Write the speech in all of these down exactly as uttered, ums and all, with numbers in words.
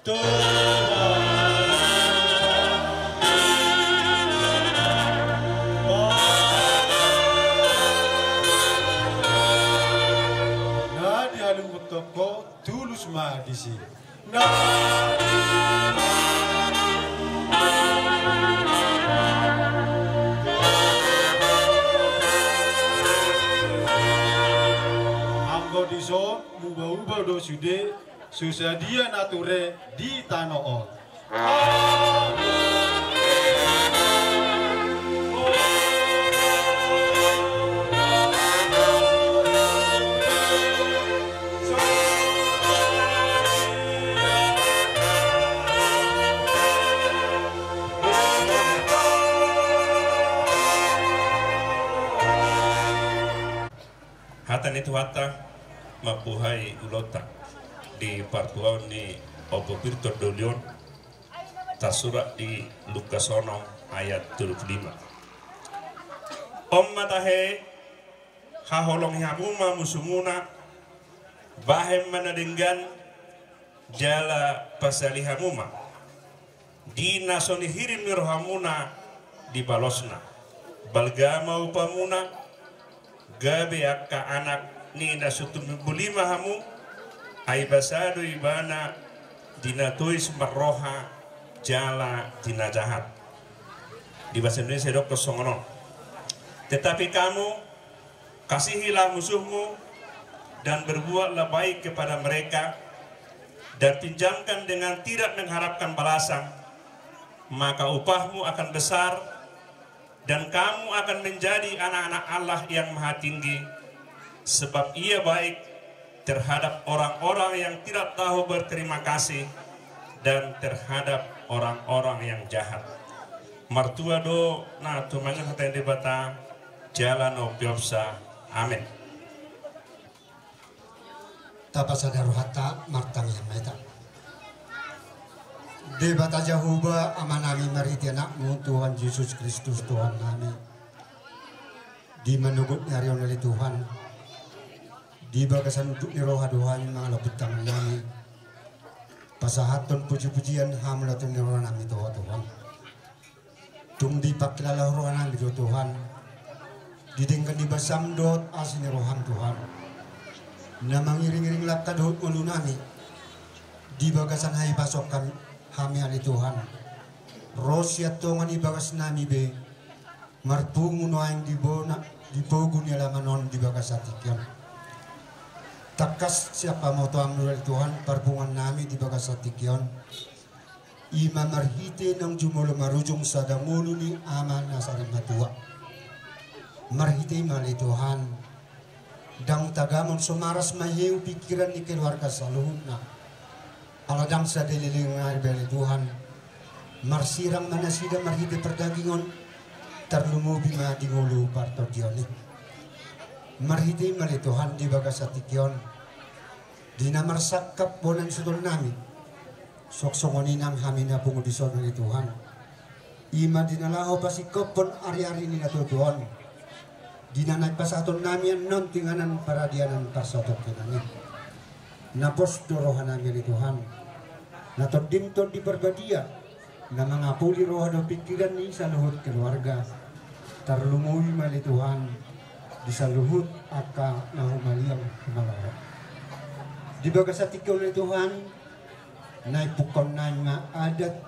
Na dihalumpang toko tulus ma disi. Na anggo dison muba-uba do sude. So sadia na ture di tano on. Hata ni Tuhanta mambuhai ulaonta di partuaon ni Ompu Pirton Dolion, tarsurat di Lukas onom ayat tolu pulu lima. On ma tahe, haholongi hamu ma musumuna, bahen ma na denggan, jala pasali hamu ma. Di na so nihirim ni rohamuna dibalosna. Balga ma upamuna, gabe angka anak ni na so tumimbo lima hamu, ai basa do ibana di na tois marroha jala di na jahat. Di bahasa Indonesia didokkon songon on. Tetapi kamu, kasihilah musuhmu dan berbuatlah baik kepada mereka, dan pinjamkan dengan tidak mengharapkan balasan, maka upahmu akan besar, dan kamu akan menjadi anak-anak Allah yang Maha Tinggi, sebab Ia baik terhadap orang-orang yang tidak tahu berterima kasih dan terhadap orang-orang yang jahat. Martua do na tumangihon hata ni Debata, jala na umpeopsa. Amen. Tapasada rohanta, martangiang ma hita. Debata Jahowa, Amanami, marhite Anakmu Tuhan Jesus Kristus Tuhannami, di manogot ni ari on ale Tuhan, di bagasan unduk ni roha do hami mangalap tangannami, pasahathon puji-pujian hamauliateon ni rohanami tu Ho Tuhan. Tung dipangkilala rohanami do Tuhan, didenggan ni basam dohot asi ni roham Tuhan, na mangiring-iring langka dohot ngolunami di bagasan hahipason hami ale Tuhan. Ro sian tonga ni bagasnami be marpungu nuaeng di bona, di pogu ni alaman on di bagasan tingki on. Tangkas sian pamotoanmu ale Tuhan parpunguannami di bagasan tingki on. I ma marhite naung jumolo marujung sada ngolu ni Ama na sarimatua. Marhite i ma ale Tuhan, ndang tagamon so maras maheu pingkiran ni keluarga saluhutna. Ala ndang sada leleng nari be ale Tuhan, marsirang ma nasida marhite pardagingon, tarlumobi ma di ngolu partondion i. Marhite i ma ale Tuhan di bagasan tingki on, di na marsangkap bona ni suhutonnami. Suang songon i nang hami na pungu dison ale Tuhan, i ma di na laho pasingkophon ari-ari ni natuatua on, di na naeng pasahatonnami annon tu inganan paradianan parsatongkinan i. Na pos do rohanami ale Tuhan, na Tondim Tondi Parbadia, na mangapuli roha dohot pingkiran ni saluhut keluarga. Tarlumobi ma ale Tuhan di saluhut angka na humaliang humaloho. Di bagasan tingki on ale Tuhan, na ipukkonnami ma adat,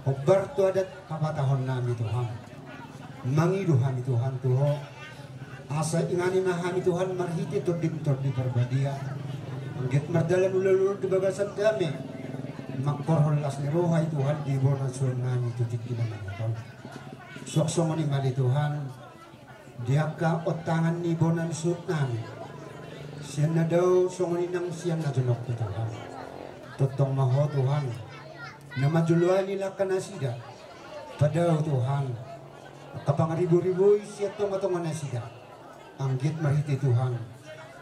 hombar tu adat habatahonnami Tuhan. Mangido hami Tuhan tu Ho, asa ingani ma hami Tuhan marhite Tondim Tondi Parbadia, anggiat mardalan ulaon di bagasan dame, mangkorhon las ni roha i Tuhan di bona ni suhutonnami tu tingki na marhite on. Suang songon i ma ale Tuhan, di angka ontangan ni bona ni suhutnami, sian na dao songon i nang sian na jonok pe Tuhan. Tongtong ma Ho Tuhan, na manjoloani langka nasida. Padao Tuhan angka pangariboi-riboi sian tonga-tonga nasida. Anggiat marhite Tuhan,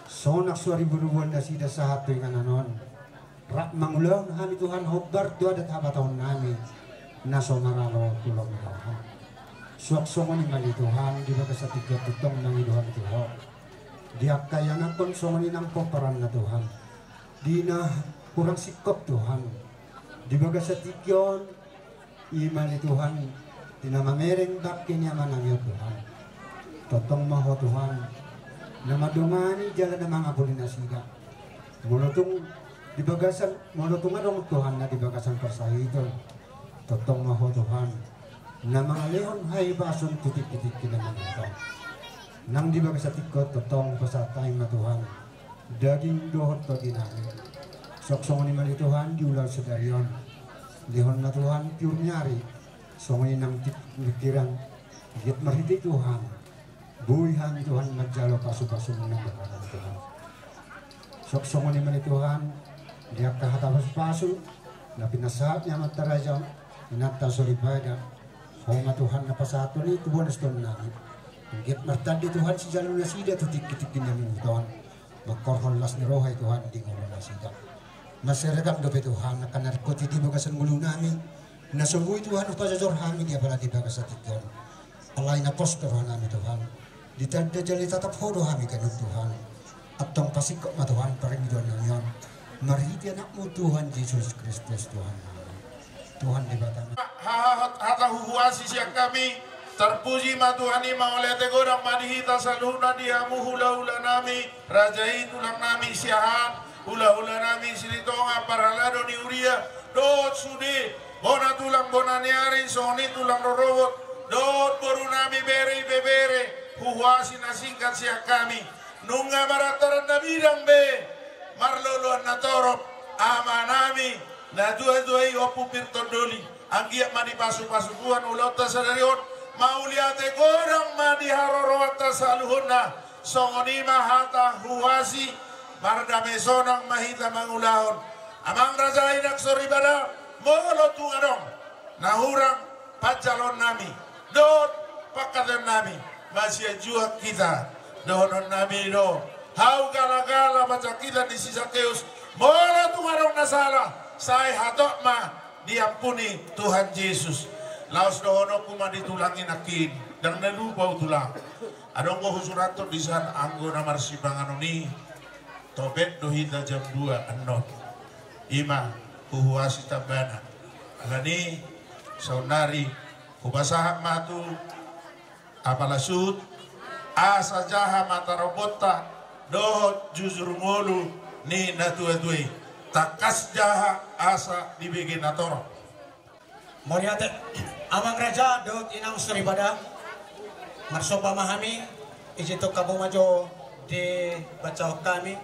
sonang so riboriboan nasida sahat tu inganan on. Rap mangulahon hami Tuhan hombar tu adat habatahonnami, na so maralo tu lomo ni roha. Suang songon i ma ale Tuhan, di bagasan tingki on tongtong mangido hami tu Ho, di angka ianakhon songon i nang pomparanna Tuhan, di na hurang singkop Tuhan, Di bagasan tingki on, i ma ale Tuhan, di na mamereng bangke ni amanami on Tuhan. Tongtong ma Ho Tuhan, na mandongani jala na mangapuli nasida. Molo tung di bagasan, molo tung adong Tuhan na di bagasan parsahiton, tongtong ma Ho Tuhan, na mangalehon hahipason tu tingki-tingki na mangihut on. Nang di bagasan tingki on tongtong pasahat hami ma Tuhan daging dohot tondinami. Songon i ma ale Tuhan di ulaon sadari on. Lehon ma Tuhan tiur ni ari, songon i nang tingki pingkiran, giat marhite Tuhan. Boi hami Tuhan manjalo pasu-pasu-Mu nang dohonon Tuhan. Songon i ma ale Tuhan, di angka hata pasu-pasu na pinasahat ni amanta raja, inanta soripada, Ho ma Tuhan na pasahathon i tu bona situan nami. Giat martanda Tuhan sijalo nasida tu tingki-tingki na mangihut on. Mangkorhon las ni roha i Tuhan di ngolu nasida. Mansai ragam dope Tuhan angka na ringkot i di bagasan ngolu nami. Na so boi Tuhan hupajojor hami di apala di bagasan tingki on. Alai na pos do roha nami Tuhan. Ditanda jala ditatap Ho do hami ganup Tuhan. Antong pasingkop ma Tuhan paringidoan nami on. Marhite Anak-Mu Tuhan Jesus Kristus Tuhan nami. Tuhan Debata. Hata huhuasi sian hami. Tarpuji ma Tuhan i, mauliate godang ma di hita saluhutna di hamu hula-hula nami, raja i tulang nami Siahaan, hula-hula nami Silitonga, parhalado ni huria, dohot sude, bona tulang bona ni ari, songon i tulang rorobot, dohot boru nami bere ibebere, huhuasi na singkat sian hami. Nunga marantaran na bidang be, marloloan na torop, ama nami, na tua-tua i Ompu Pirton Doli. Anggiat ma dipasu-pasu Tuhan ulaonta sadari on, mauliate godang ma di haroroanta saluhutna, songon i ma hata huhuasi, mardame sonang ma hita mangulahon. Amang raja inang soripada, molo tung adong na hurang panjaloon nami, dohot pangkataion nami, masianjuan hita, dohonon nami do, hau gala-gala panjangkitan ni si Sakeus, molo tung adong na sala, sai hatop ma diampuni Tuhan Jesus. Laos dohononku ma di tulang i nangkin, ndang na lupa au tulang. Adong do husurathon di san anggo na marsipanganon i, topet do hita jam dua annon. I ma huhuasi tambana. Alani saonnari hupasahat ma tu apala suhut, asa jaha ma tarompuonta dohot jujur ngolu ni na tua-tua i. Tangkas jaha asa dibege na torop. Mauliate, amang raja dohot inang soripada. Marsomba ma hami, ijin tong hamu ma jo dibacaon hami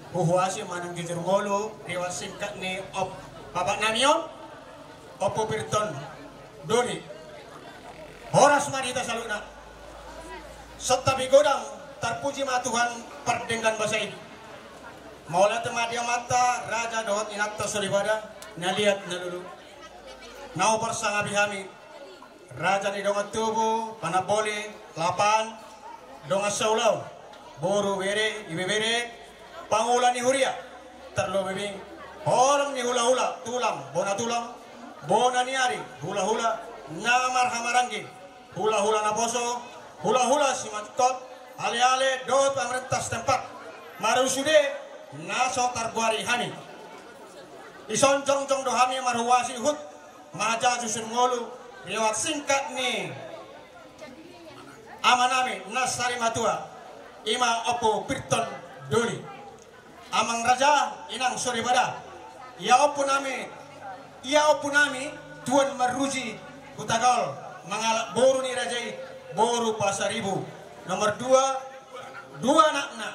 huhuasi manang jujur ngolu, riwayat singkat ni om, bapak nami on, Ompu Pirton Doli. Horas ma di hita saluhutna. Santabi godang, tarpuji ma Tuhan pardenggan basa i. Mauliate ma di amanta raja dohot inanta soripada, na liat na lolo. Na huparsangapi hami, raja ni dongan tubu, panamboli, lapan, dongan saulaon, boru, bere ibebere, pangula ni huria, tarlobi holong ni hula-hula, tulang, bona tulang, bona ni ari, hula-hula na marhahamaranggi, hula-hula naposo, hula-hula simanjuntak, ale-ale dohot pamarenta setempat, marhite sude na so targoari hami. Dison jongjong do hami marhuhuasi huhut manjaha jujur ngolu, riwayat singkat ni ama nami na sarimatua, i ma Ompu Pirton Doli. Amang raja, inang soripada, ia ompu nami, ia ompu nami Tuan Maruji Hutagal, mangalap boru ni raja i, boru Pasaribu. Nomor dua, dua anakna,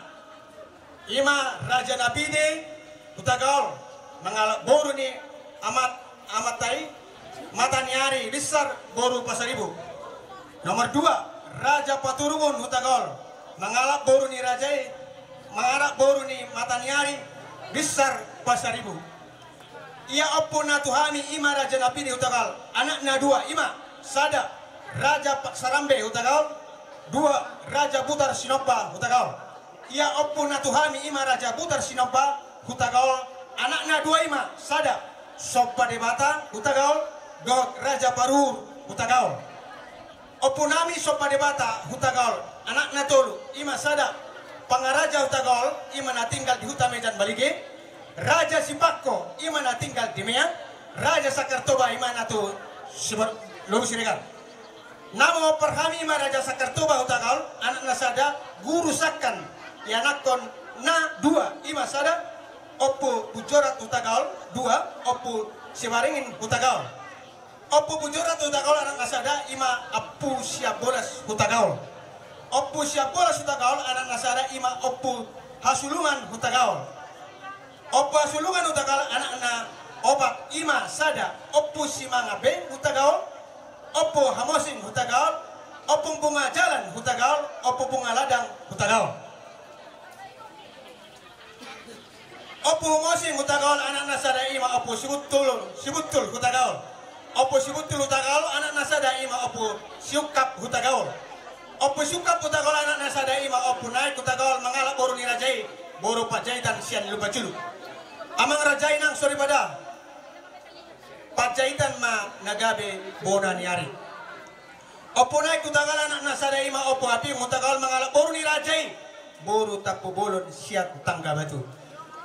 i ma Raja Napidi Hutagal, mangalap boru ni amat, amanta i, Mataniari Binsar, boru Pasaribu. Nomor dua, Raja Paturungun Hutagal, mangalap boru ni raja i, mangalap boru ni Mataniari Binsar, Pasaribu. Ia ompu na tu hami i ma Raja Napidi Hutagal, anakna dua, i ma sada Raja Pa-, Sarambe Hutagal, dua Raja Butar Sinomba Hutagal. Ia ompu na tu hami i ma Raja Butar Sinomba Hutagal, anakna dua, i ma sada Somba Debata Hutagal dohot Raja Paruhur Hutagal. Ompu nami Somba Debata Hutagal, anakna tolu, i ma sada Pangaraja Hutagal, i ma na tinggal di Huta Medan Balige, Raja Sipangko, i ma na tinggal di Meang, Raja Sangkar Toba, i ma na tu Sibar-, Lobu Siregar. Na mamompar hami ma Raja Sangkar Toba Hutagaol, anak na sada, Guru Sangkan, ianakhon na dua, i ma sada, Ompu Bujorat Hutagaol, dua, Ompu Sibaringin Hutagaol. Ompu Bujorat Hutagaol anak na sada, i ma Ompu Siambolas Hutagaol. Ompu Siambolas Hutagaol anak na sada, i ma Ompu Hasulungan Hutagaol. Ompu Hasulungan Hutagaol anak na opat, i ma sada, Ompu Simangabeng Hutagaol, Ompu Hamosing Hutagaol, Ompu Bunga Jalan Hutagaol, Ompu Bunga Ladang Hutagaol. Ompu Hamosing Hutagaol anak na sada, i ma Ompu Sibuntul, Sibuntul Hutagaol. Ompu Sibuntul Hutagaol anak na sada, i ma Ompu Siungkap Hutagaol. Ompu Siungkap Hutagaol anak na sada, i ma Ompu Naek Hutagaol, mangalap boru ni raja i, boru Panjaitan sian Lumbanjuluk. Amang raja, inang soripada, Panjaitan ma na gabe bona ni ari. Ompu Naek Hutagaol anak na sada, i ma Ompu Habiung Hutagaol, mangalap boru ni raja i, boru Tampu Bolon sian Tangga Batu.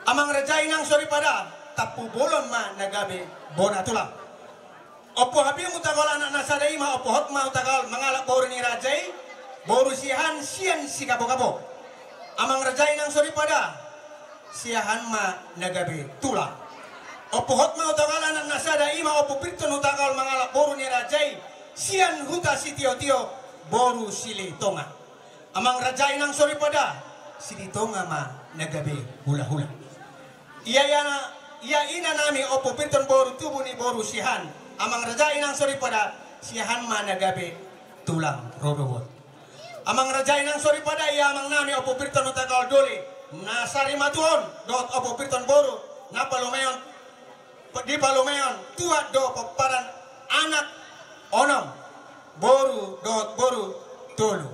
Amang raja, inang soripada, Tampu Bolon ma na gabe bona tulang. Ompu Habiung Hutagaol anak na sada, i ma Ompu Hotma Hutagaol, mangalap boru ni raja i, boru Siahaan sian Sigabogabo. Amang raja, inang soripada, Siahaan ma na gabe tulang. Ompu Hotma Hutagaol anak na sada, i ma Ompu Pirton Hutagaol, mangalap boru ni raja i, sian huta Sitiotio, boru Silitonga. Amang raja, inang soripada, Silitonga ma na gabe hulahula. Ia, ia na, ia ina nami Ompu Pirton boru tubu ni boru Siahaan. Amang raja, inang soripada, Siahaan ma na gabe tulang rorobot. Amang raja, inang soripada, ia amang nami Ompu Pirton Hutagaol doli na sarimatua on, dohot Ompu Pirton boru na palumeon, dipalumeon tuan do pomparan anak onom, boru dohot boru tolu.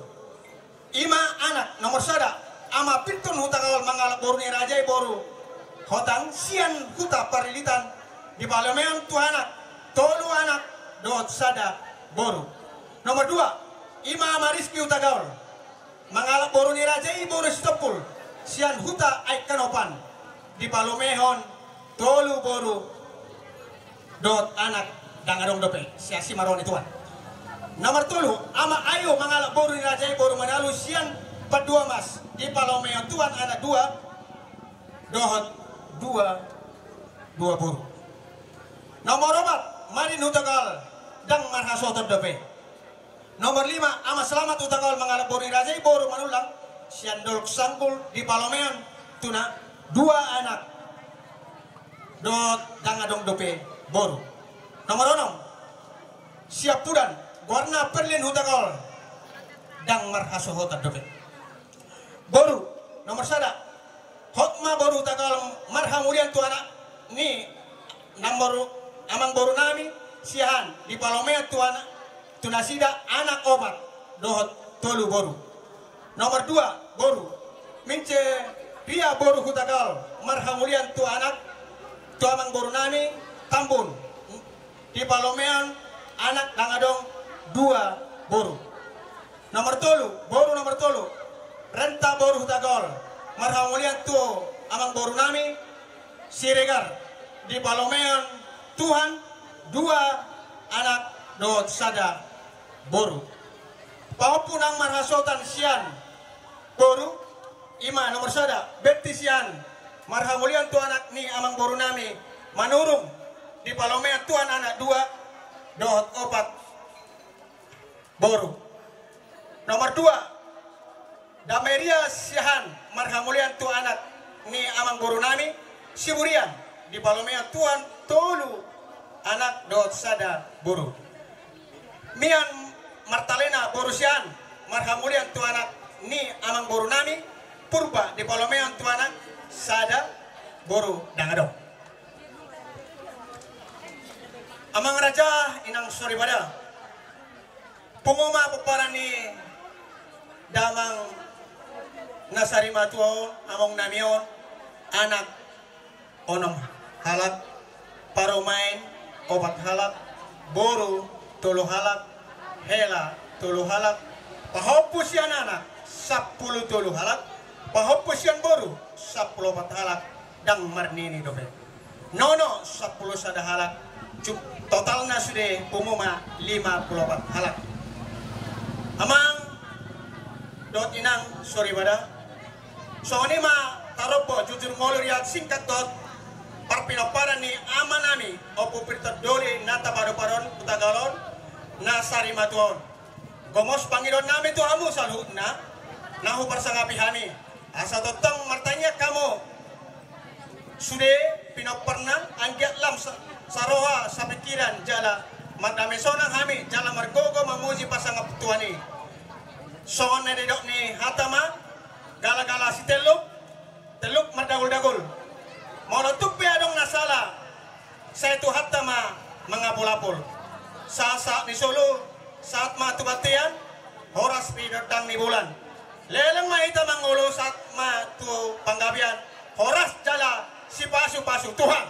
I ma anak nomor sada, Ama Pirton Hutagaol, mangalap boru ni raja i, boru Hotang sian huta Parilitan, dipalumeon tu anak, tolu anak dohot sada boru. Nomor dua, i ma Ama Rizki Hutagaol, mangalap boru ni raja i, boru Sitompul sian huta Aek Kanopan, dipalumehon tolu boru dohot anak, ndang adong dope, sia si maroni tuan. Nomor tolu, Ama Ayu, mangalap boru ni raja i, boru Manalu sian Panduamas, dipalumehon tuan anak dua dohot dua, dua boru. Nomor opat, Marin Hutagaol, ndang marhasohotan dope. Nomor lima, Ama Selamat Hutagaol, mangalap boru ni raja i, boru Manullang sian Dolok Sanggul, dipalumehon tuna dua anak dohot ndang adong dope boru. Nomor onom, Siampudan, goarna Perlin Hutagaol, ndang marhasohotan dope. Boru nomor sada, Hotma boru Hutagaol, marhamulian tu anak ni, nang boru, amang boru nami Siahaan, dipalumehon tu anak, tu nasida anak opat dohot tolu boru. Nomor dua, boru Mince Ria boru Hutagaol, marhamulian tu anak, tu amang boru nami Tambun, dipalumehon anak ndang adong dua boru. Nomor tolu, boru nomor tolu, Renta boru Hutagaol, marhamulian tu amang boru nami Siregar, dipalumehon Tuhan dua anak dohot sada boru. Pahompu nang marhasohotan sian boru, i ma nomor sada, Betti Siahaan, marhamulian tu anak ni amang boru nami Manurung, dipalumehon Tuhan anak dua dohot opat boru. Nomor dua, Dameria Siahaan, marhamulian tu anak ni amang boru nami Siburian, dipalumehon Tuhan tolu anak dohot sada boru. Mian Martalena boru Siahaan, marhamulian tu anak ni amang boru nami Purba, dipalumehon tu anak sada boru ndang adong. Amang raja, inang soripada, pungu ma pomparan ni damang na sarimatua on, among nami on, anak onom halak, parumaen opat halak, boru tolu halak, hela tolu halak, pahompu sian anak sampulu tolu halak, pahompu sian boru sampulu opat halak, ndang marnini dope. Nono sampulu sada halak, Totalna sude pungu ma lima pulu opat halak. Amang dohot inang soripada, songon i ma tarombo jujur ngolu riwayat singkat dohot parpinomparan ni amanami Ompu Pirtondoli na tapadoparon tu Tagalon na sarimatua on. Gomos pangidoannami tu hamu saluhutna na huparsangapi hami, asa tongtong martangiang hamu sude pinomparna, anggiat lam sa-, saroha sapingkiran jala mardame sonang hami jala margogo mamuji pasangap Tuhan i. Songon na nidok ni hata ma, galagala sitelluk, telluk mardaguldagul. Molo tung pe adong na sala, sai Tuhanta ma mangapulapul. Sahat-sahat ni solu, sahat ma tu bontean, horas di gondang ni bulan. Leleng ma hita mangolu, sahat ma tu panggabean, horas jala sipasupasu Tuhan.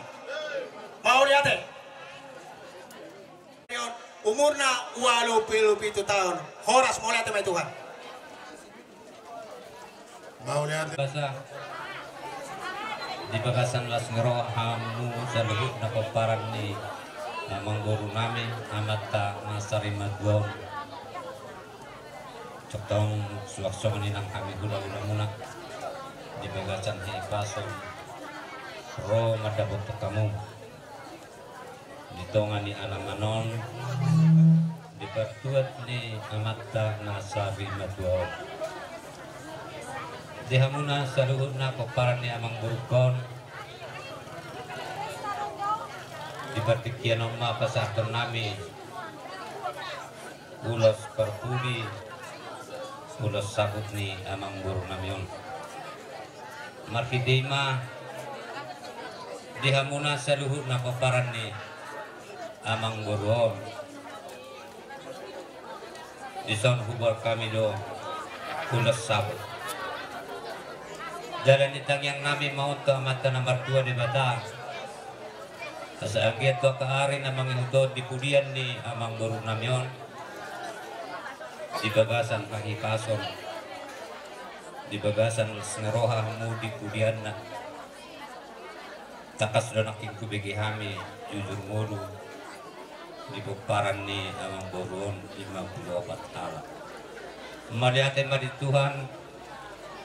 Mauliate. Umurna ualu pulu pitu taon. Horas, mauliate ma i Tuhan. Mauliate. Basa di bagasan las ni roha hamu saluhutna pomparan ni amangborunami, amanta na sarimatua on. Tongtong suang songon i nang hami hulahulamuna di bagasan hahipason ro mandapothon hamu di tonga ni alaman on, di partuat ni amanta na sarimatua on. Di hamuna saluhutna pomparan ni amangborungkon, di partingkian on ma pasahatonnami ulos parpudi, ulos saput ni amangborunami on. Marhite i ma di hamuna saluhutna pomparan ni amangboru on, dison huboan hami do ulos saput. Jala nitangiangnami ma on tu Amanta na martua Debata, asa anggiat tu angka ari na mangihut on di pudian ni amangborunami on, di bagasan hahipason, di bagasan las ni roha hamu di pudianna. Tangkas do nangkin hubege hami jujur ngolu di pomparan ni amangboru on lima pulu opat halak. Mauliate ma di Tuhan.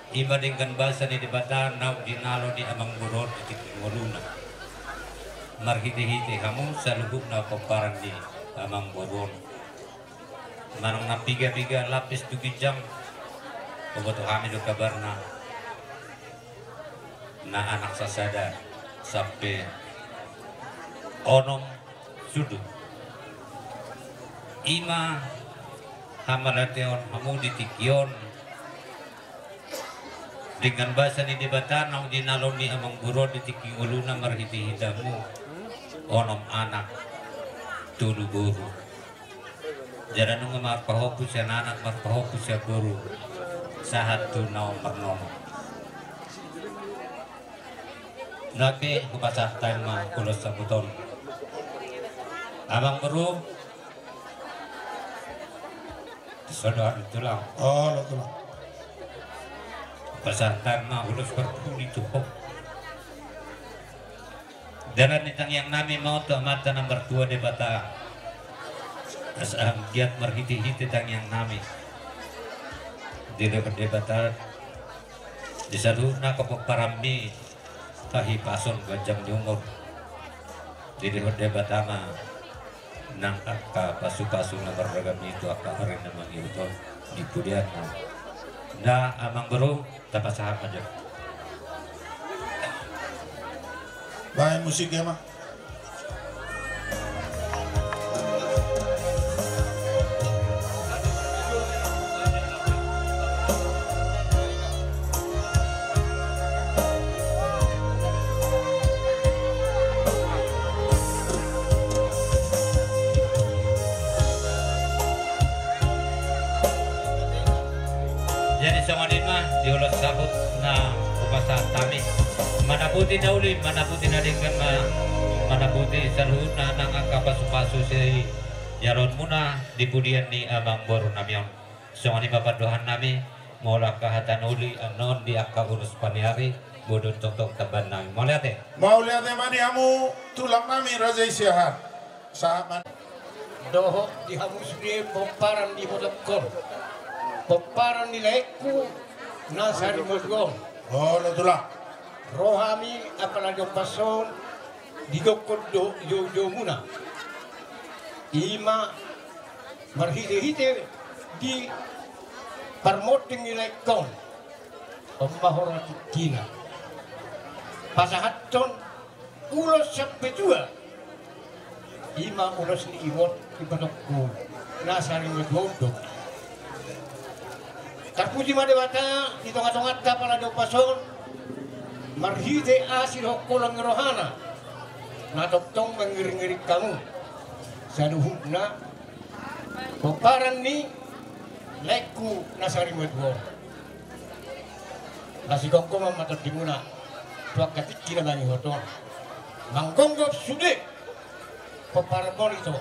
I ma denggan basa ni Debata naung jinalo ni amangboru on di tingki ngoluna. Marhitehite hamu saluhutna pomparan ni amangboru on, manang na piga-piga lapis tu ginjang, huboto hami do kabarna, na anak sasada sampe onom sudu. I ma hamauliateon hamu di tingki on. Denggan basa ni Debata naung jinalo ni amangboru on di tingki ngoluna marhitehite hamu, onom anak, tolu boru. Jala nunga marpahompu sian anak, marpahompu sian boru, sahat tu naung marnono. Nunga pe hupasahat hami ma ulos saput on. Amangboru. Saudara tulang. Olo, tulang. Pasahat hami ma ulos parpudi tu ho. Jala nitangiangnami ma on tu Amanta na martua Debata, asa anggiat marhitehite tangiangnami dilehon Debata di saluhutna pomparanmi hahipason, ganjang ni umur. Dilehon Debata ma nang angka pasupasu na marragam i tu angka ari na mangihut on di pudianna. Nda, amangboru, tapasahat ma jo. Baen musik ya, ma. Jadi songon i ma di ulos saput na hupasahat hami. Manaputi na uli, manaputi na denggan ma, manaputi saluhutna nang angka pasupasu sijaloonmuna di pudian ni amangborunami on. Songon i ma pandohannami, molo angka hata na uli annon di angka ulos paniari, boi do tongtong tambannami. Mauliate. Mauliate ma di hamu tulangnami Raja i Siahaan. Sahat man. Dohot di hamu sude pomparan ni ibotongkon, pomparan ni laengku na sarimatua on. Olo, tulang. Ro hami apala di ombas on didokkon do-, jou-, joumuna. I ma marhitehite di parmonding ni laengkon. On ma hora tingkina pasahathon ulos sampe tua. I ma ulos ni ibot, ibotongku na sarimatua on do. Tarpuji ma Debata di tongatonganta apala di ombas on, marhite asi dohot holong ni rohana na tongtong mangiringiring hamu saluhutna pomparan ni laengku na sarimatua on. Laos sigomgoman ma tondimuna tu angka tingki na mangihut on, manggonggom sude pomparanmon, ito.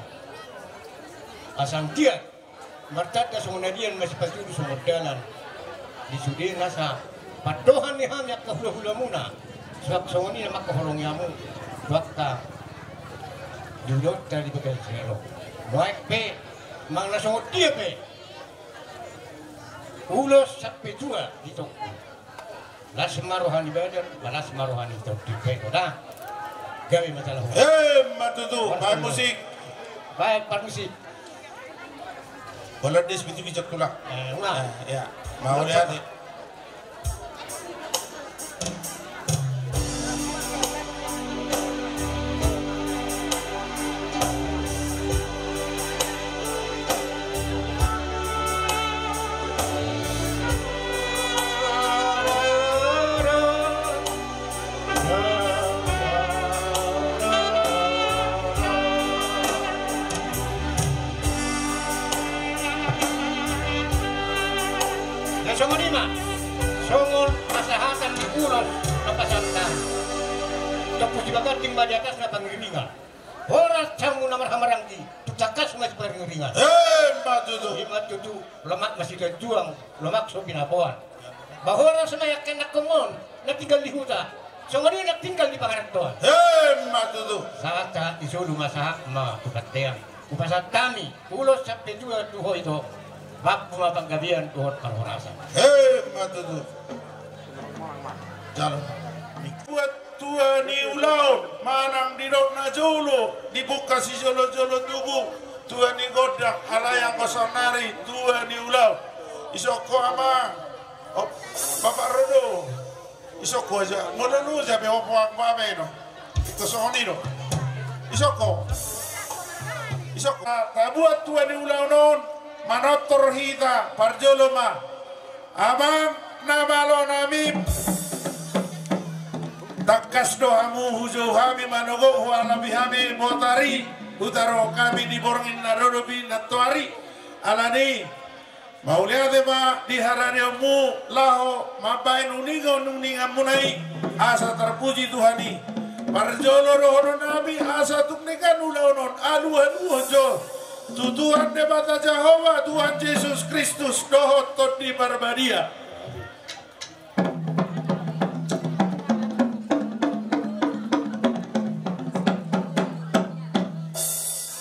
Asa anggiat martanda songon adian, masipatudu songon dalan di sude nasa pandohan ni hami angka hulahulamuna. Suang songon i na mangkaholongi hamu tu angka di ulaonta di bagasan sadari on. Nuaeng pe, manang na songon dia pe ulos sampe tua, itongku. Las ma roha ni badan, las ma roha ni tondi pe, ito da. Gabe ma, jala ho. Emma tutu. Parmusik. Baen parmusik. Holan des, bitu bijak tulang. Eh, ulang. Eh, ya. Mauliate. Na songon i ma songon pasahatan ni ulos na pasahat nami. Topus di baganding ma di atasna pangiringiringan. Horas hamu na marhahamaranggi, tung tangkas ma sipangiringiringan. Emma tutu. Emma tutu. Lomak ma siganjuang, lomak so pinaboan. Ba horas ma i angka ianakhonmon na tinggal di huta, songon i na tinggal di pangarantoan. Emma tutu. Sahat-sahat ni solu ma, sahat ma tu bontean. Hupasahat hami ulos sampe tua tu ho, ito. Mampu ma panggabean dohot parhorasan. Emma tutu. Jalo. Buat tua ni ulaon, manang didok na jolo, dibungka sijolojolo tubu, tua ni gondang, alai anggo saonari tua ni ulaon. Isongko amang, op, bapak Rodo. Isongko aja, molo lu jabe opo ang babe no. Ito songon i do. Isongko. Isongko. Tabuat tua ni ulaon on, manortor hita, parjolo ma. Amang na malo nami, tangkas do hamu hujou hami, manogot hualapi hami botari, hutaruhon hami di borngin na ro dope nantoari. Alani, mauliate ma di haradeonmu laho mambaen uninguninganmuna i, asa tarpuji Tuhan i. Parjolo dohonon nami, asa tung denggan ulaon on, alualuhon jo tu Tuhan Debata Jahowa, Tuhan Jesus Kristus dohot Tondi Parbadia.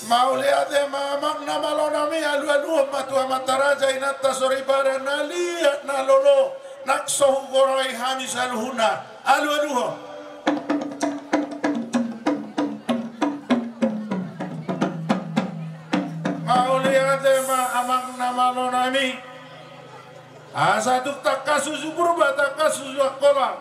Mauliate ma amang na malo nami, alualuhon ma tu amanta raja, inanta soripada, na liat na lolo, nang so hugorai hami saluhutna. Alualuhon. Mauliate ma amang na malo nami. Asa tung tangkas uju Purba, tangkas uju Angkola,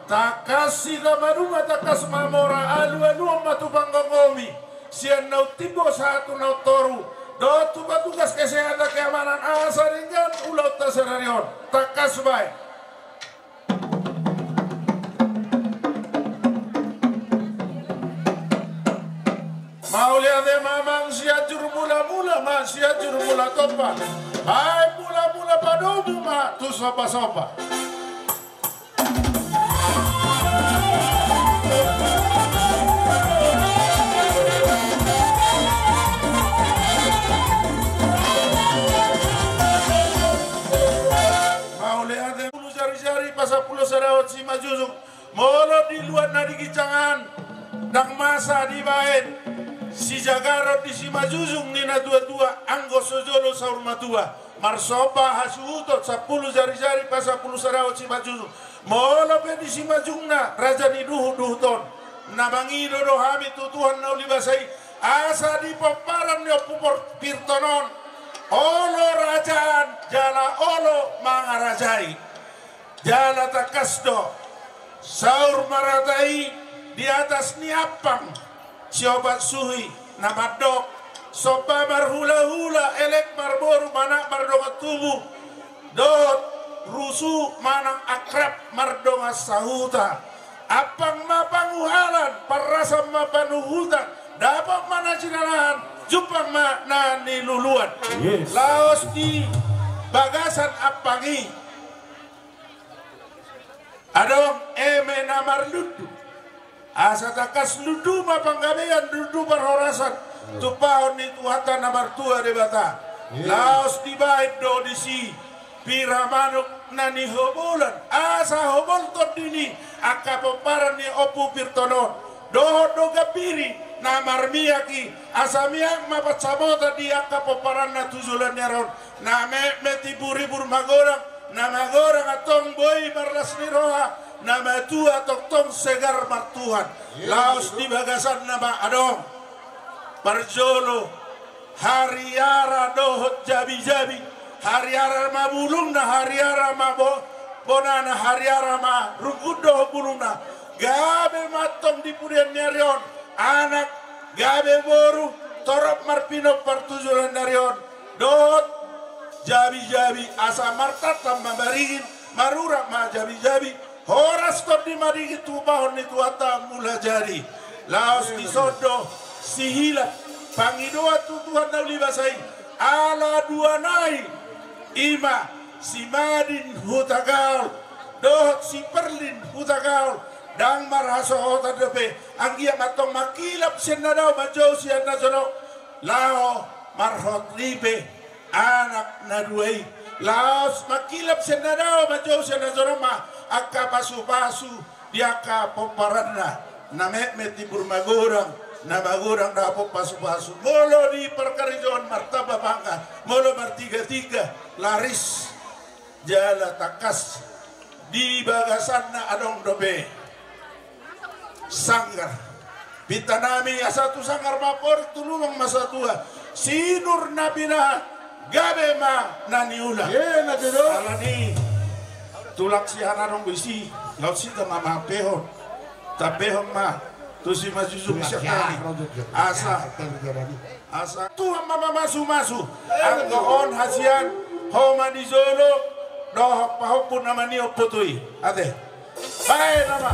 tangkas hita maduma, tangkas mamora, alualuhon ma tu panggomgomi, sian na umtimbo sahat tu na umtoru, dohot tu patugas kesehatan keamanan, asa denggan ulaonta sadari on. Tangkas baen. Mauliate ma amang, Sianjur Mulamula ma, Sianjur Mula Tompa. Baen mulamula, padomu ma tu sombasomba. Mauliate. Pulu jarijari, pasampulu sadahon simanjujung. Molo di luat na di ginjang an, ndang masa dibaen. Sijagaron di simanjujung ni natuatua, anggo so jolo saur matua. Marsomba hasuhuton, sampulu jarijari pasampulu saraon simanjujung. Molo pe di simanjujungna raja ni duhutduhut on, na mangido do hami tu Tuhan na uli basa i, asa di pomparan ni Ompu Por-, Pirton on, olo rajaan jala olo mangarajai. Jala tangkas do, saur marata i di atas ni ampang siopat suhi, na mandok: Somba marhulahula, elek marboru, manang mardongan tubu, dohot rusu manang akrab mardongan sahuta. Ampang ma panguhalan, parrasan ma panuhutan, dapot ma na jinalahan, jumpang ma na niluluan. Yes. Laos di bagasan ampang i adong eme na marlundu. Asa tangkas lundu ma panggabean, lundu parhorasan, tumpahon ni Tuhanta na martua Debata. Iya. Laos dibaen do disi pira manuk na nihobolan, asa hobol tondi ni angka pomparan ni Ompu Pirton on. Dohot do gambiri na marmiak i, asa miak ma pansamotan di angka pomparanna tu joloan ni ari on. Na metmet ibur-ibur magodang, na magodang antong boi marlas ni roha, na matua tongtong segar martuhan. Laos di bagasanna ma adong parjolo hariara dohot jabijabi. Hariara ma bulungna, hariara ma bo-, bonana, hariara ma runggut dohot bulungna. Gabe ma antong di pudian ni ari on anak, gabe boru, torop marpinompar tu joloan ni ari on. Dohot jabijabi, asa martantan ma baringin, marurat ma jabijabi, horas tondi madingin, tumpahon ni Tuhanta Mulajadi. Laos dison do sihilap pangidoan tu Tuhan na uli basa i, ala dua nai, i ma si Madin Hutagaol dohot si Perlin Hutagaol, ndang marhasohotan dope, anggiat ma antong mangkilap sian na dao manjou sian na jonok, laho marhot ripe anak na dua i. Laos mangkilap sian na dao manjou sian na jonok ma angka pasupasu di angka pomparanna. Na metmet ibur magodang, na magodang dapot pasupasu. Molo di parkarejoan martamba pangkat, molo martigatiga laris. Jala tangkas di bagasanna adong dope sanggar. Pinta nami, asa tu sanggar ma porik, tu lubang ma satua. Sinur na pinahan, gabe ma na niula. Alani tulang sian adong do disi, laos hita ma mambehon. Tambehon ma tu simanjujung sian nami. Asa Asa Tuhan ma mamasumasu. Anggo on hasian, ho ma di jolo, dohot pahompu na maniop putu i. Ate. Baen nama.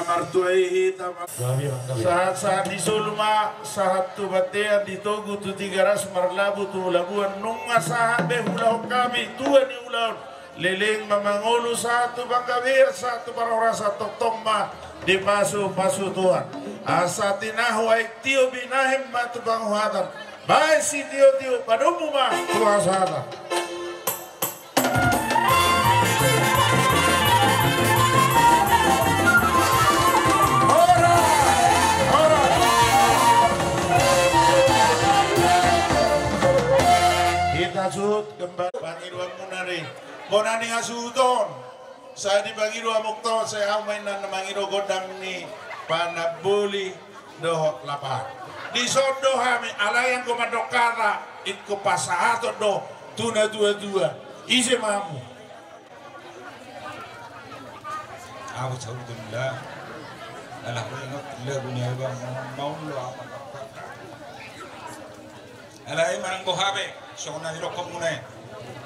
Martua i hita ma. Sahat-sahat ni solu ma, sahat tu bontean, di togu tu Tigaras, marlabu tu labuan, nunga sahat be huulahon hami tua ni ulaon. Leleng ma mangolu, sahat tu panggabean, sahat tu parhorasan, tongtong ma dipasupasu Tuhan. Asa tinahu aek tio, binahen ma tu panguhatan. Baen sitiotio, padomu ma tu hasahatan. Horas! Horas! Hita suhut kembali pangidoanmuna i. Bona ni hasuhuton. Sai dipangido amanta, sai ahu ma inna na mangido gondang ni panamboli dohot lapaan. Dison do hami, alai anggo mandok hata, ingkon pasahaton do tu natuatua. Ise ma hamu? Ahu sahuton da. Alah, ingot da, dunia bang, mau lo apa? Alai manang boha pe, songon na nidokmuna i,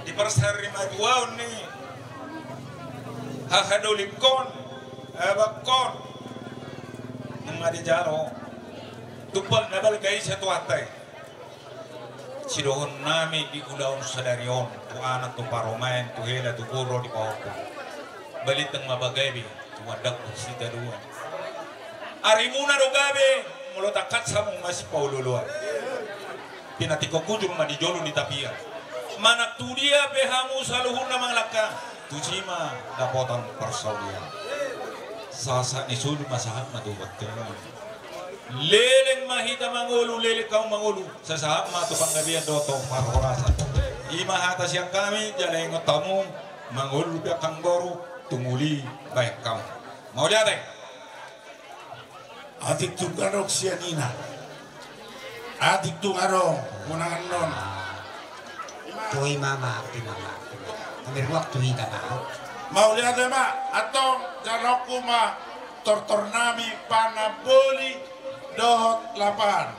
di parsarimatua ni hahadolikkon, abakkon, nunga dijalo tumpal na balga i satuatta i. Sidohonon nami di ulaon sadari on, tu anak, tu parumaen, tu hela, tu boru, di pahompu. Balintang ma pagabe tu andakku sitadoan. Arimuna do gabe, molo tangkas hamu masipaolooloan. Pinantikhon hujur ma di jolo ni tapian. Manang tu dia pe hamu saluhutna mangalangka, tusi ma dapotan parsaulian. Sahat-sahat ni solu ma sahat ma tu bontean. Leleng ma hita mangolu, leleng hamu mangolu, sai sahat ma tu panggabean dohot tu parhorasan. I ma hata sian hami, jala ingot hamu, mangolu pe angka boru, tumuli baen hamu. Mauliate. Atik tung adong sian ina. Atik tung adong, unang annon. Toi mama, toi mama. Kami ruak tu hita ma. Mauliate ma, antong jaloonku ma tortor nami panamboli dohot lapaan.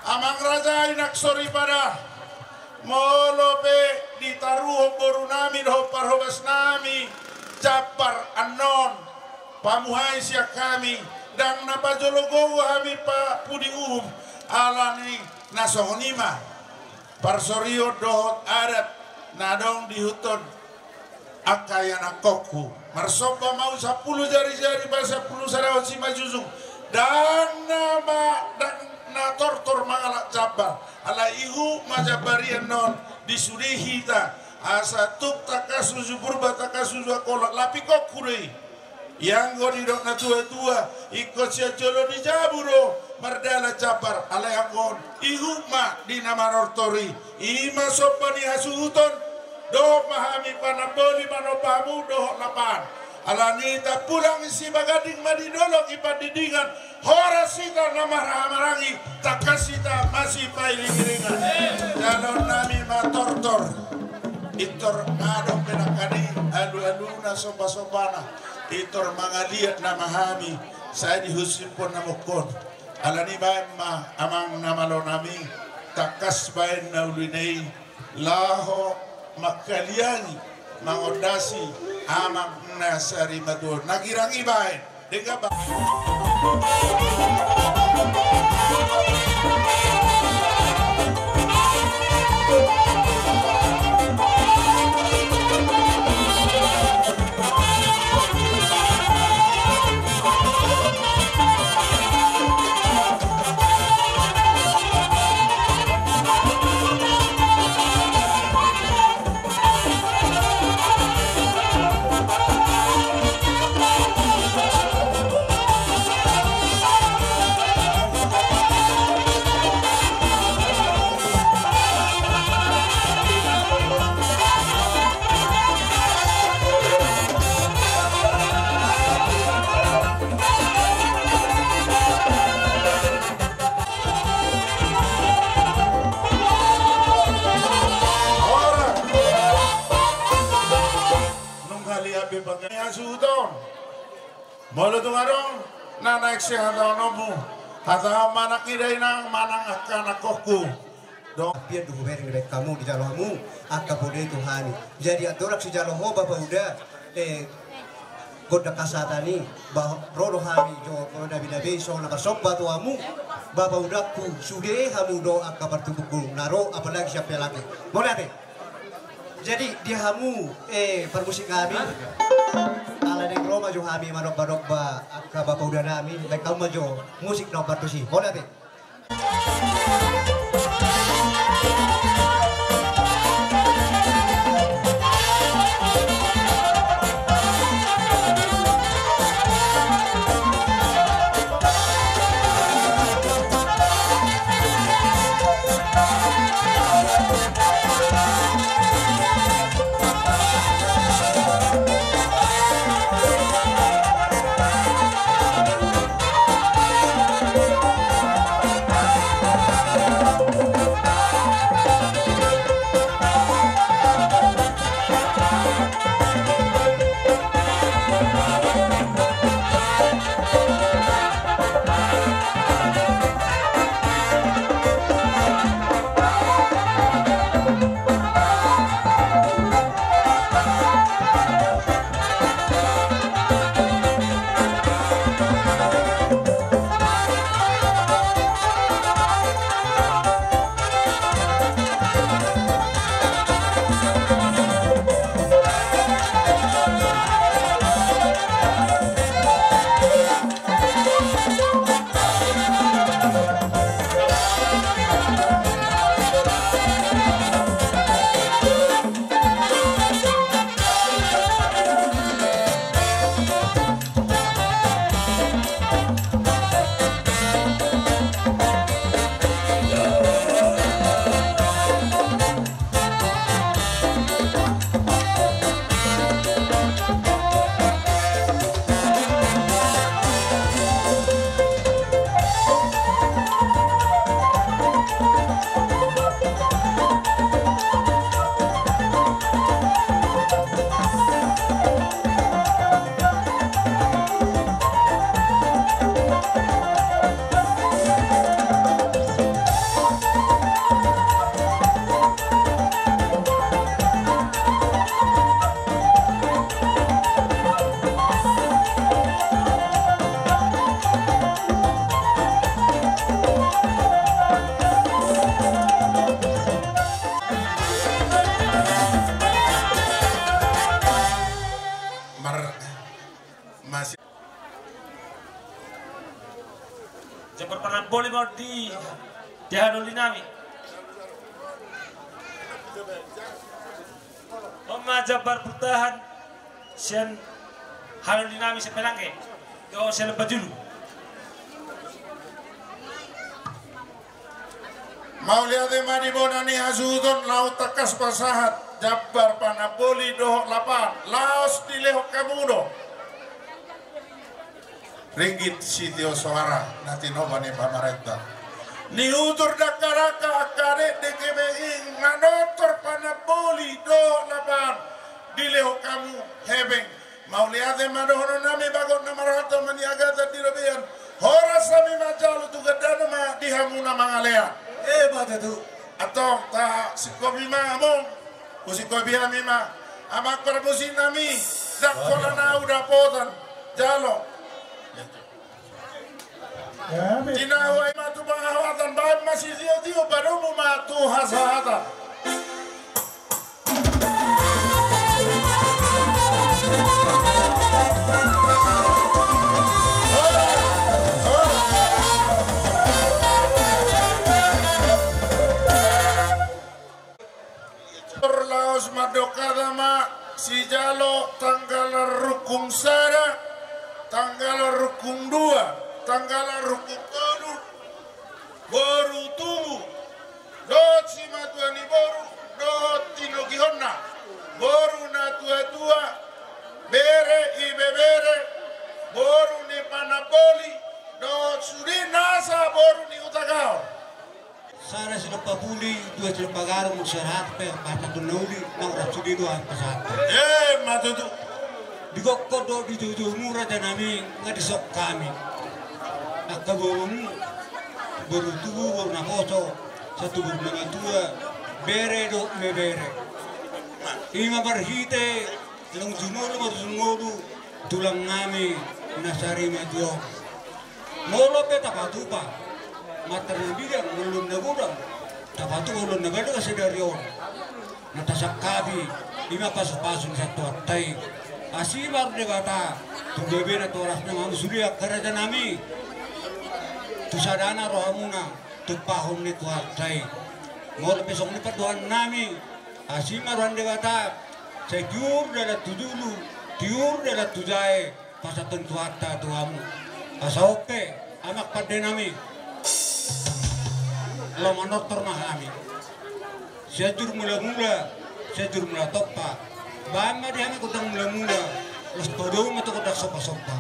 Amang raja, inang soripada, molo pe ditaruhon boru nami dohot parhobas nami jambar annon, pamuhai sian hami, ndang na pajolo gogo hami pa pudi uhum, alani na songon i ma parsorion dohot adat na adong di huta on. Angka ianakhonhu, marsomba ma ahu sampulu jari-jari, ba sampulu sadahon simanjujung. Ndang na ma, ndang na tortor mangalap jambar. Alai ihut ma jambar i annon di sude hita. Asa tung tangkas uju Purba, tangkas uju Angkola, lapihonhu do i. Ianggo didok na tua-tua, ingkon sian jolo ni jabu do mardalan jambar, alai anggo on ihut ma di na manortor i. I ma somba ni hasuhuton, dohot ma hami panamboli manomba hamu dohot lapaan. Alani i tampulang i Sibaganding ma di dolok i Pandidingan, horas hita na marhaha-maranggi, tangkas hita masipairing-iringan. Jaloon nami ma tortor. Pintor adong pe nangkin i alu-aluna, somba-sombana. Pintor mangaliat nama hami, sai dihusiphon na mungkon. Alani i baen ma amang na malo nami, tangkas baen na uli na i, laho mangkaliangi, mangondasi amang na sarimatua on. Na girang i baen. Denggan ba. Nunga liat be panggabean hasuhuton. Molo tung adong na naeng sihataononmu, hatahon ma nang ida inang manang angka anakhonhu. Dong. Pian do hubereng dibaen hamu, dijalo hamu angka poda i tu hami. Jadi andorang sijalo ho bapa uda, eh, gondang hasahatan i, bah, ro do hami jo, nabinabe, songon na marsomba tu hamu, bapaudangku, sude hamu do angka partubuku na ro, apalagi sian Pelangi. Mauliate. Jadi, di hamu, eh, parmusik nami, ala naeng ro ma jo hami manomba-nomba angka bapauda nami, baen hamu ma jo musik na partusi. Mauliate. Mar-, masih. Jambar panamboli ma on di, di hanoli nami. On ma jambar bertahan sian hanoli nami sian Pelangi. Yo, sian Lembajulu. Mauliate ma di bona ni hasuhuton, laho tangkas pasahat jambar panamboli dohot lapaan, laos dilehon hamu do ringgit sitio soara na tinopa ni pamarenta. Niutur dakdanak angka dekdek hepeng i, manortor panamboli dohot lapaan, dilehon hamu hepeng. Mauliate ma dohonon nami bagot na marhalto maniagatan di robean. Horas hami manjalo tu gandana ma di hamu na mangalean. Emma tutu. Antong tasingkopi ma among. Husingkopi hami ma. Amang parmusik nami. Ndang holan ahu dapotan. Jalo. Tinahu ai ma tu pangahoatan, baen ma sitiotio, padomu ma tu hasahatan. Laos mandok hata ma sijalo tanggalan rungkung sada, tanggalan rungkung dua, tanggalan rungkung tolu, boru tubu, dohot simatua ni boru, dohot tinogihonna, boru na tuatua, bere ibebere, boru ni panamboli, dohot sude nasa boru ni hutagaon. Sada sinompa puli, dua sinompa garung, sian hata pe pasahaton na uli, naung rap sude do hami pasahathon. Emma tutu. Di gokhon dohot di joujou muna raja nami, nga dison hami. Angka borumu, boru tubu, boru naposo, sahat tu boru na matua, bere dohot ibebere. I ma marhite, naung jumolo marujung ngolu, Tulang nami na sari maju on. Molo pe tapatupa, mata na bidang, ulaon na godang, tapatupa ulaon na bidang sadari on. Na tasangkapi, ima pasupasu ni Santuhanta i. Asi ma roha ni Debata, tu gabena tu horasna ma hamu sude angka raja nami. Tu sadana rohamuna, tumpahon ni Tuhanta i. Molo pe songon i pandohan nami, asi ma roha ni Debata, sai tiur dalan tu julu, tiur dalan tu jae, pasahaton Tuhanta tu hamu. Asa on pe, amang pande nami, laho manortor ma hami. Sianjur Mulamula, Sianjur Mulatompa. Baen ma di hami gondang mulamula, laos padomu ma tu gondang sombasomba.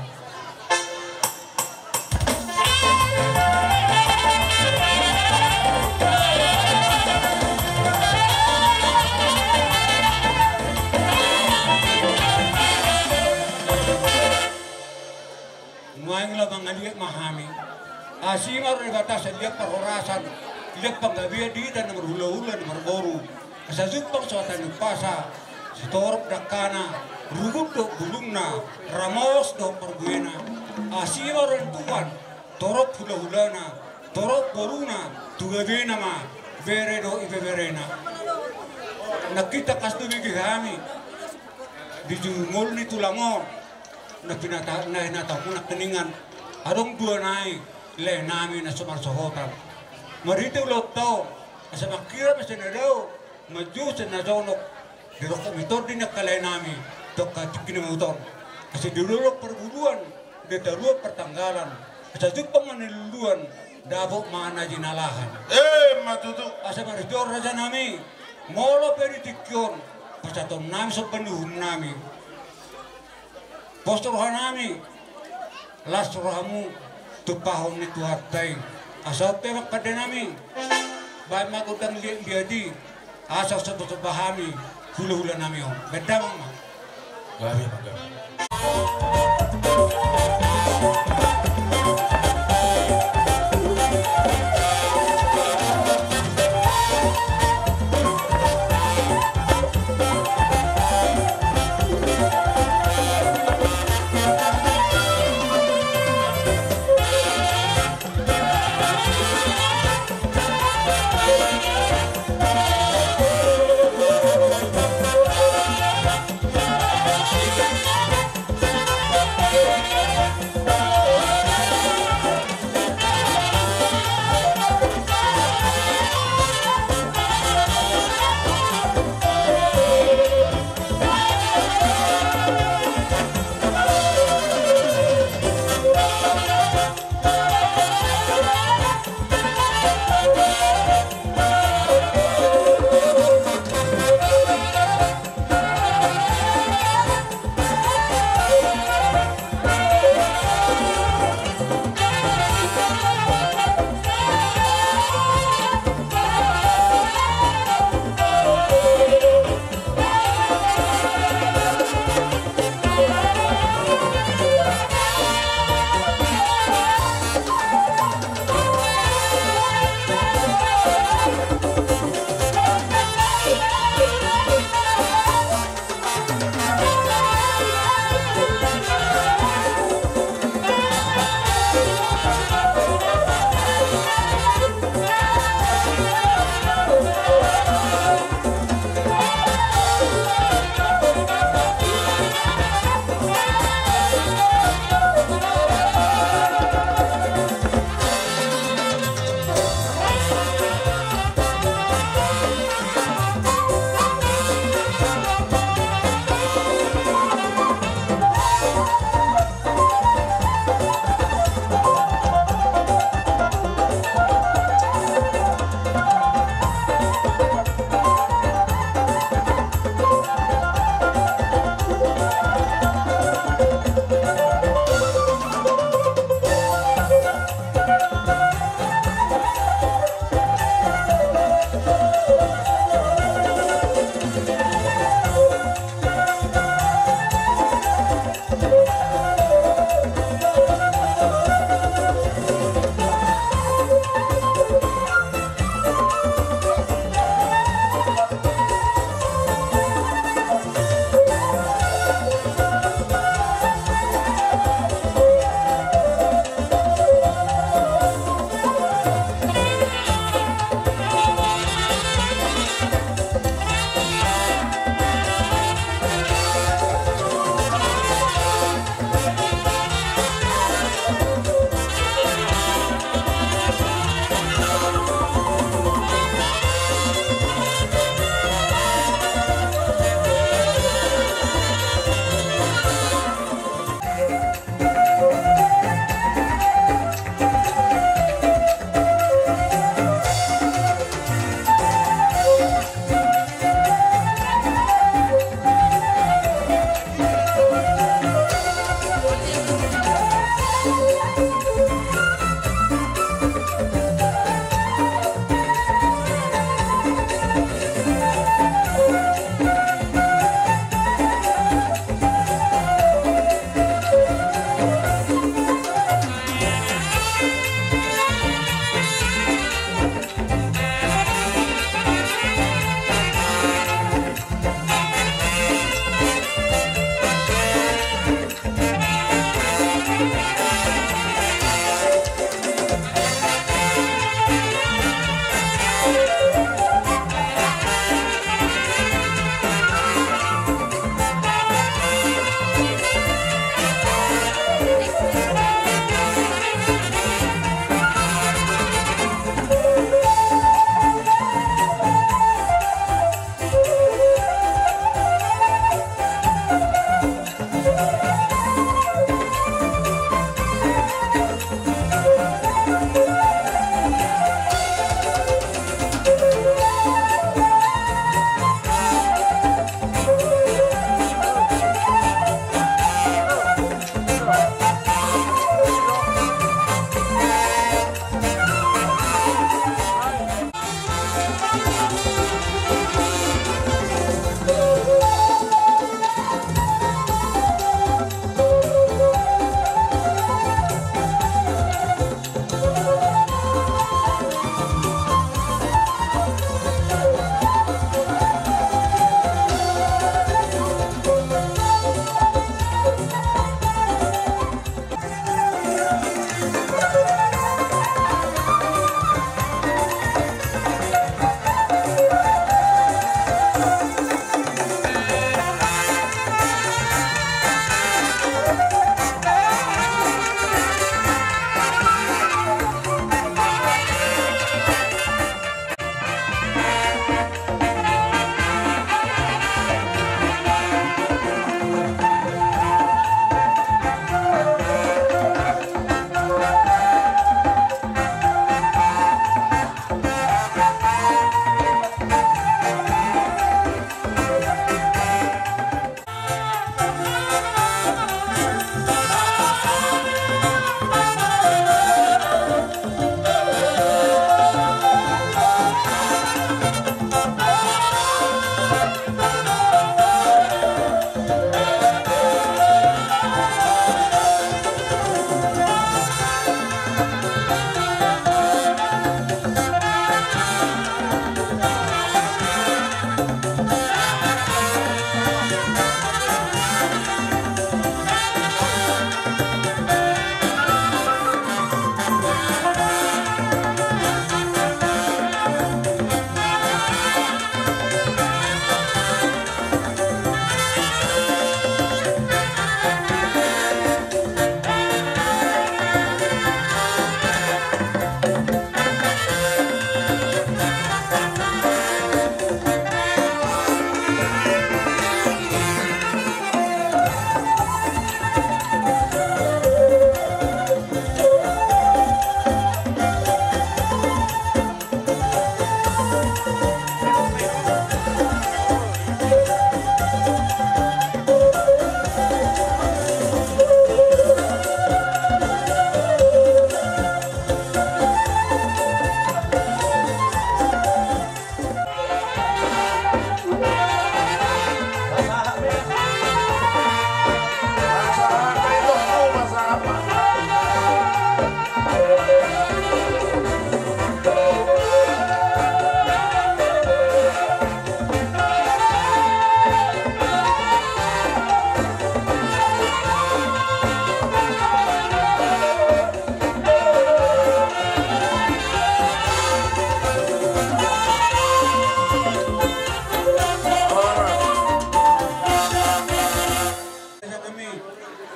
Nuaeng laho mangaliat ma hami. Asi ma roha ni Debata, sai liat parhorasan, liat panggabean di hita na marhulahula, na marboru. Asa jumpang so hata ni umpasa, sitorop dangkana, rugut dohot bulungna, ramos dohot parbuena. Asi ma roha ni Tuhan, torop hulahulana, torop boruna, tu gabena ma, bere dohot ibeberena. Nangkin tangkas tumengge hami di jumolo ni tulang on. Na pinata, na hinatahonmuna nangkiningan, adong dua nai lae nami na so marsohotan. Marhite ulaonta on, asa manghirim asa na dao, manjou asa na jonok, di rongkap ni tondi ni angka lae nami, tu angka tingki na mauliate on. Asa di dolok parguruan, di taruan partanggalan, asa jumpang ma na niluluan, dapot ma na jinalahan. Emma tutu. Asa marhite on raja nami, molo pe di tingki on, pasahaton nami somba ni uhum nami. Pos roha nami, las rohamu, tumpahon ni Tuhanta i. Asa on pe amang pande nami, baen ma gondang liat-liat i, asa somba-somba hami, hula-hula nami on. Baen damang ma. Gabe ma, gabe.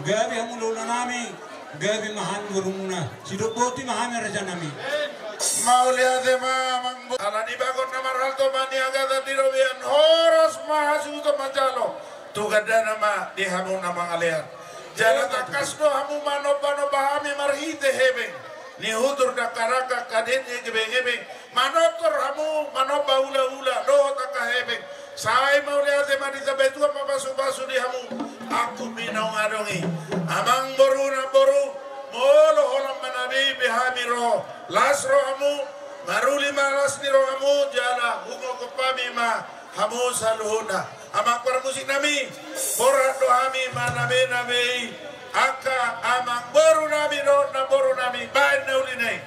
Gabe hamu lolanami, gabe ma hami borumuna, sidok boti ma hami rajanami. Mauliate ma amang boru. Ala ni bagot na marhalto ma niagatan di robean, horas ma hasuhuton manjalo. Tu gandana ma di hamu na mangalean. Jala tangkas do hamu manomba-nomba hami marhite hepeng ni hutur dangka-dangka, kaden ni gebeng-gebeng. Manortor hamu manomba hula-hula dohot angka hepeng. Sai mauliate ma ditambai Tuhan ma pasu-pasu di hamu. Angkup ni naung adong i. Amang boru, namboru, molo holan ma na bei be hami ro, las rohamu, maruli ma las ni rohamu, jala hungokop hami ma hamu saluhutna. Amang parmusik nami, borhat do hami ma na bei na bei angka amang boru nami dohot namboru nami baen na uli na i.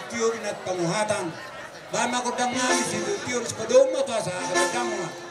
Tio di na panguhatan. Baen ma gondang nami, sitio sipadomu ma tu asa gondangmu ma.